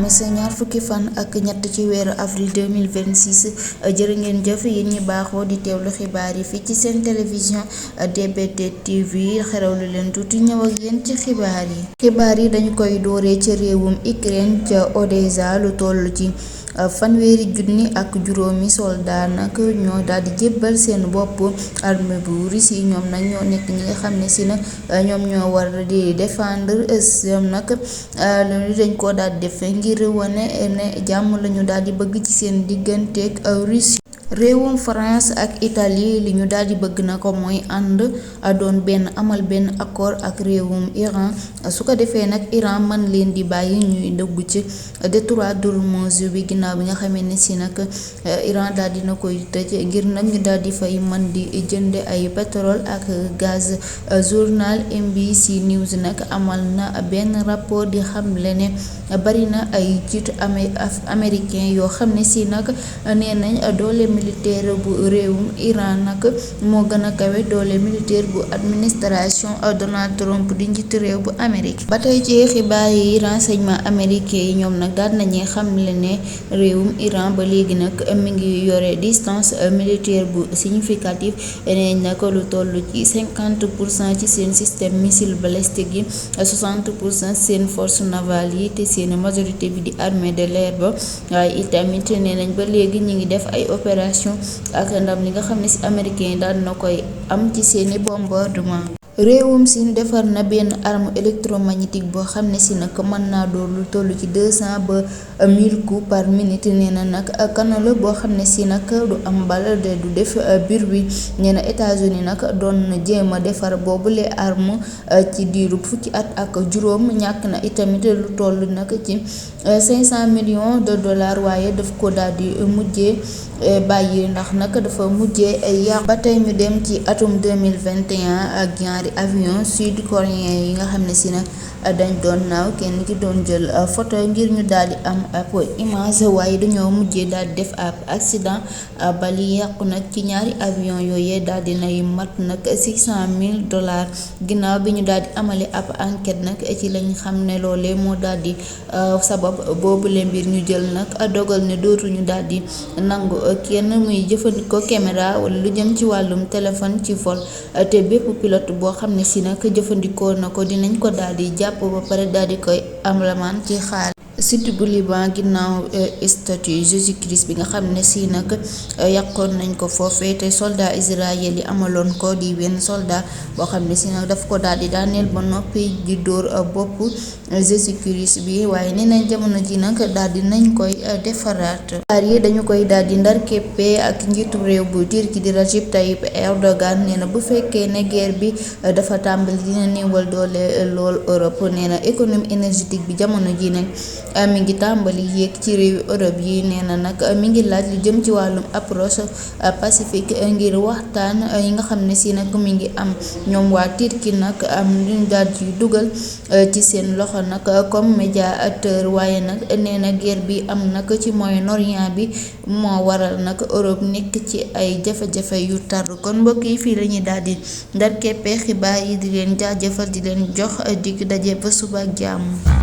alxames ñaar fukki fan ak ñett ci weeru avril 2026 jërë ngeen jëf yéen ñi baaxoo di teewlu xibaar yi fii ci seen télévision DBT TV xerawlu leen tuuti ñëw ak yéen ci xibaar yi dañu koy dooree ci réewum Ukraine ca Odessa lu toll ci fanweeri junni ak juróomi soldat nag ñoo daal di jébbal seen bopp armée bu Russie ñoom nag ñoo nekk ñi nga xam ne si na ñoom ñoo war di défendre ñoom nag dañ ko daal di def ngir wane ne jàmm lañu daal di bëgg ci seen digganteeg Russie. réewum France ak Italie li ñu daal di bëgg na ko mooy ànd doon amal benn accord ak réewum Iran su ko defee nag Iran man leen di bàyyi ñuy dugg ci détroit d'Ormuz bi ginnaaw bi nga xamee ne si nag Iran daal dina koy tëj ngir nag ñu daal di fay mën di jënd ay pétrole ak gaz. journal NBC News nag amal na benn rapport di xamle ne bari na ay jiitu américain yoo xam ne si nag nee nañ doole militaire bu réewum Iran nag moo gën a kawe doole militaire bu administration Donald Trump di njiitu réew bu Amérique. ba tey ci xibaar yi renseignement américain yi ñoom nag daal nañuy xamle ne réewum Iran ba léegi nag mi ngi yore distance militaire bu significative neñ nag lu toll ci 50% ci seen système missile balistique yi 60% seen force navale yi te seen majorité bi di armée de l'air ba waaye itamit nee nañ ba léegi ñi ngi def ay opération ak ndam li nga xam ne si américain yi daal na koy am ci seeni bombardement. réewum Siin defar na benn arme électromagnétique boo xam ne si nag mën naa door lu toll ci 200 ba 1000 coups par minute nee na nag canon la boo xam ne si nag du am bal de du def bruit nee na États-Unis nag doon na jéem a defar boobule arme ci diiru fukki at ak juróom ñàkk na itamit lu toll nag ci 500 millions de dollars waaye daf ko daal di mujjee bàyyi ndax nag dafa mujjee yàqu. ba tey ñu dem ci atum 2021 ak ñaari avion sud coréen yi nga xam ne si nag dañ doon naaw kenn ki doon jël photo ngir ñu daal di am ab image waaye dañoo mujjee daal di def ab accident ba li yàqu nag ci ñaari avion yooyee daal di nay mat nag $600,000 ginnaaw bi ñu daal di amale ab enquête nag ci lañ xam ne loolee moo daal di sabab boobu le mbir ñu jël nag dogal ne dootuñu daal di nangu kenn muy jëfandikoo caméra wala lu jëm ci wàllum téléphone ci vol te bépp pilote boo xam ne si nag jëfandikoo na ko dinañ ko daal di jàpp ba pare daal di koy amlamaan ci xaal. site bu Liban ginnaaw statue Jésus Christ bi nga xam ne si nag yàqoon nañ ko foofee te soldat israël yi amaloon ko di wenn soldat boo xam ne si nag daf ko daal di daaneel ba noppi di dóor bopp Jésus Christ bi waaye nee nañ jamono ji nag daal di nañ koy defaraat. xaar yi dañu koy daal di ndar képpe ak njiitu réew bu Turquie di Recep Tayyip Erdogan nee na bu fekkee ne guerre bi dafa tàmbali dina néewal doole lool Europe nee na économie énergétique bi jamono ji nag mi ngi tàmbali yéeg ci réewi Europe yi nee na nag mi ngi laaj lu jëm ci wàllum approche pacifique ngir waxtaan yi nga xam ne si nag mi ngi am ñoom waa Turquie nag am luñ daal di dugal ci seen loxo nag comme médiateur waaye nag nee na guerre bi am nag ci Moyen-Orient bi moo waral nag Europe nekk ci ay jafe-jafe yu tar kon mbokk yi fii lañuy daal di ndar keppe xibaar yi di leen jaajëfal di leen jox dig daje ba suba ak jàmm.